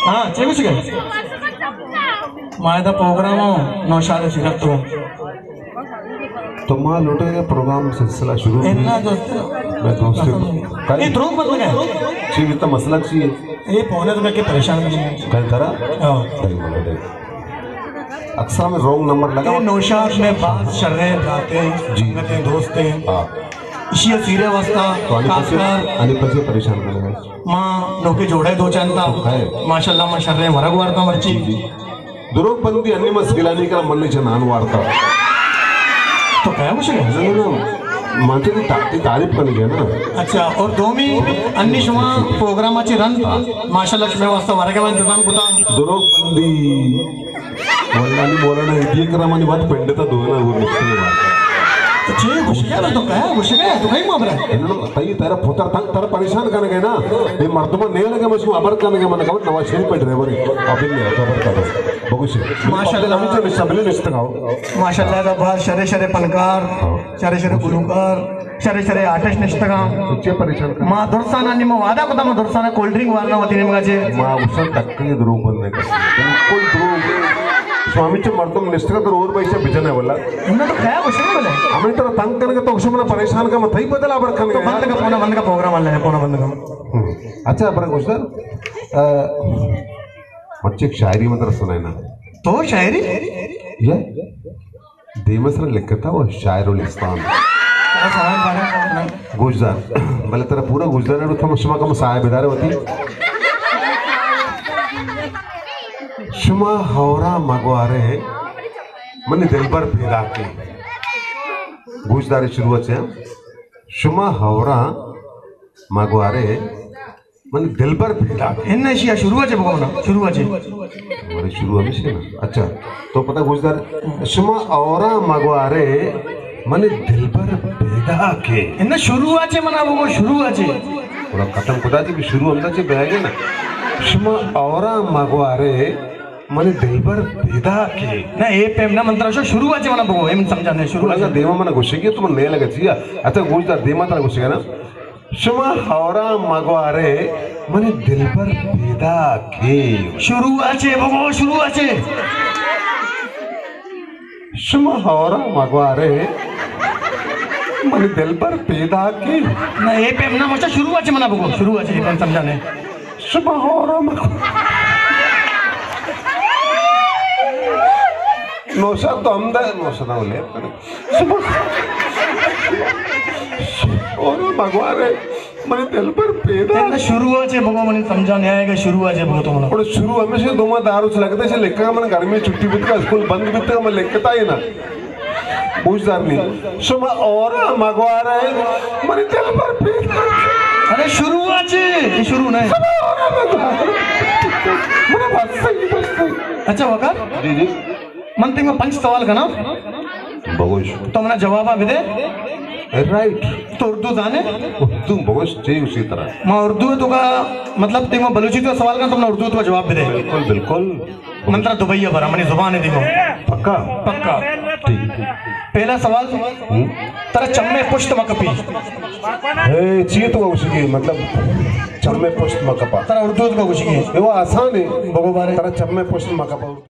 ہاں، چے گوشگ ئے؟ ما ادا پروگرام ہوں، نوشاد سیرت تو۔ تو ما لوٹے کہ پروگرام سلسلہ شروع تھی۔ انا دوست۔ میں دوست۔ اے دروگ مت لگا۔ چی بیتا مسئلہ چی ہے؟ اے پونے تو کہ پریشان کرنے۔ کہیں طرح؟ ہاں۔ صحیح بولا دے۔ اکثر میں رانگ نمبر لگا۔ اے نوشاد میں باز شریں براتیں، جی۔ سنگتیں، دوستیں۔ ہاں۔ اشی سیرے واسطہ تو آنی خاص پسے، کر آنی پسے پریشان کرنے۔ ما نوکے جوڑے دو چند تا۔ تو کھائے۔ ماشاءاللہ، ما شریں ورگ وارتا مرچی۔ جی، جی۔ دروگ بندی انی ما سگلانی کرا من نے چنان وارتا۔ تو کیا مشکل ہے؟ نہ، نہ، نہ۔ من تے تا-، تی تعریف کرنے گیا نا۔ اچھا، اور دومی انی شما پروگرام اچھے رند، ماشاءاللہ شما واسطہ ورگا انتظام کتا۔ دروگ بندی۔ واللہ نی مولانا ایدی کرا منی وت پنڈتا دونا وہ نکتے۔ تو چے گوشگا نا تو کیا گوشگا تو کئی مبرا؟ انہوں تئی تیرا پتر تنگ تر پریشان کرنے گئے نا۔ یہ مردمان نہیں لگے مجھ کو ابر کرنے گئے من کبر نواز شریف پہ ڈرائیور ہے۔ ابھی نہیں آتا ابر کا تو۔ بگوشی۔ ماشاءاللہ۔ ہمیں چلے سبلے نشتگاؤ۔ ماشاءاللہ دا باز شرے شرے پنکار، ہاں۔ شرے شرے گلوکار۔ شرے شرے آرٹسٹ نشتگاں۔ تو چے پریشان کر؟ ما درسانا نی ما وعدہ کتا ما درسانا کولڈ ڈرنک وارنا وتی نیمگا چے۔ ما اسا تک کے دروگ بندے کا۔ بالکل دروگ۔ سوامی چے مردم نشتگا تو اور بھائی سے بجنے والا۔ انہاں تو کیا گوشنے والا۔ ہمیں تو تنگ کرنے تو شما پریشان کا مت ہی بدل آبر کرنے تو بند کا پونا بند کا پروگرام والے ہیں، پونا بند کا۔ ہم۔ اچھا، برا گوشدار۔ بچے ایک شاعری مدرسہ ہے نا۔ تو شاعری؟ یہ؟ دیمے سرا لکھتا وہ شاعر الاسلام۔ گوشدار، بلے ترا پورا گوشدار ہے، تو شما کم صاحب ادارے ہوتی۔ شما ہورا مگوارے منی دلبر پیدا کے۔ گوشدار شروع سے۔ شما ہورا مگوارے منی دلبر پیدا۔ انہ ایشی ءَ شروع ءَ چہ بگو نا، شروع ءَ چہ۔ بارے شروع ہمیش ہے نا۔ اچھا، تو پدا گوشدار، شما ہورا مگوارے منی دلبر پیدا کے۔ انہ شروع ءَ چہ منا بگو، شروع ءَ چہ۔ پورا ختم کتا جی، شروع ہمدا چہ بیگ ہے نا۔ شما ہورا مگوارے منی دلبر پیدا کے۔ نہ، اے پیم نہ، من ترا شو شروع ءَ چہ منا بگو، اے من سمجھا نہیں، شروع ءَ چہ۔ دیما منا گوشگی تو من نہیں لگا چیا۔ اچھا گوشدار، دیما ترا گوشگا نا۔ شما ہورا مگوارے منی دلبر پیدا کے۔ شروع ءَ چہ بگو، شروع ءَ چہ۔ شما ہورا مگوارے منی دلبر پیدا کے۔ نہ، اے پیم نہ، مچا شروع ءَ چہ منا بگو، شروع ءَ چہ، اے پیم سمجھا نہیں۔ شما ہورا مگوارے۔ نوشاد تو ہمدا، نوشاد ہم لے۔ شما ہورا مگوارے منی دلبر پیدا۔ انہ شروع ءَ چہ بگو، منی سمجھا نہیں آئے گا، شروع ءَ چہ بگو تو منا۔ اور شروع ہمیشہ دوما دارو چ لگتا ہے، لکھا من گرمی چھٹی بیت کا، اسکول بند بیت کا، من لکھتا ہی نا۔ بوجھ دار نہیں۔ شما ہورا مگوارے منی دلبر پیدا۔ ارے شروع ءَ چہ، یہ شروع نہیں۔ شما ہورا مگوارے۔ منا بس صحیح، بس صحیح۔ اچھا وقار۔ جی جی۔ من تیما پنچ سوال کناں۔ بگوش۔ تو منا جوابا بدے۔ رائٹ۔ تو اردو زانے؟ اردو بگوش، چے اسی طرح۔ ما اردو تو کا، مطلب، تیما بلوچی تو سوال کناں، تو منا اردو تو جواب بدے۔ بالکل، بالکل۔ من ترا دبئی برا، منی زبان ہے دیما۔ پکا؟ پکا۔ ٹھیک۔ پہلا سوال، ہوں؟ ترا چمے پشت مکپی۔ اے، چی تو اسی کی، مطلب، چمے پشت مکپا۔ ترا اردو تو گوشی۔ یہ وہ آسان ہے۔ بگو بارے۔ ترا چمے پشت مکپا۔